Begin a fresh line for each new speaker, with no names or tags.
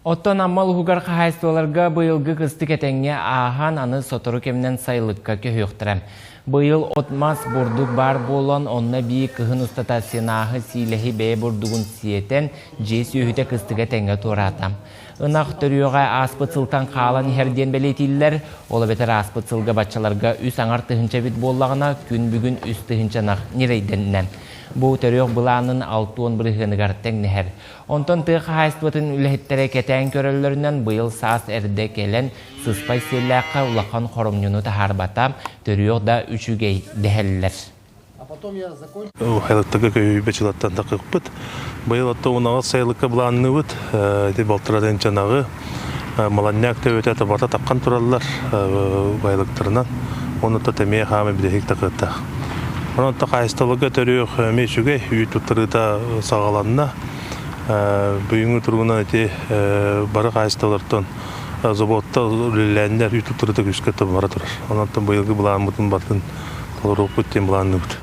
Оттон Амма улууһугар хаһаайыстыбаларга быйылгы кыстык этэҥҥэ ааһан, аны сотору кэминэн сайылыкка көһүөхтэрэ. Быйыл от-мас, бурдук баар буолан, онно эбии кыһын устата сенааһы, сиилэһи бэйэ бурдугун сиэтэн, дьиэ сүөһүтэ кыстыга этэҥҥэ туораата. Ынах төрүөҕэ ааспыт сылтан хаалан иһэр диэн бэлиэтииллэр. Ол эбэтэр ааспыт сылга баччаларга үс аҥар тыһыынча эбит буоллаҕына, күн бүгүн 3 тыһыынча ынах ньирэйдэннэ. Бу төрүөх былаанын 60 бырыһыаныгар тэҥнэһэр. Онтон тыа хаһаайыстыбатын үлэһиттэрэ кэтээн көрөллөрүнэн, быйыл саас эрдэ кэлэн, сыспай сиэллээххэ улахан хоромньуну таһаарбата, төрүөх да үчүгэй дэһэллэр.
Сайылыктарга көһүүбэ чылаттан такыкпыт. Быйыл отто унаҕас сайылыкка былаанныыбыт. Ити балтаратын чанаҕы маланньаак төбөтө табата таххан тураллар байылыктарынан. Онно тэмиэ хаамы бидэһик такыттах. Онон хаһаайыстыбаларга төрүөх эмиэ үчүгэй, үүт туттарыыта саҕаланна. Бүгүҥҥү туругунан ити бары хаһаайыстыбалартан заводта үлэлээннэр үүт туттарыыта күүскэ бара турар. Онон быйылгы былааммытын барытын толоруохпут диэн былаанныыбыт.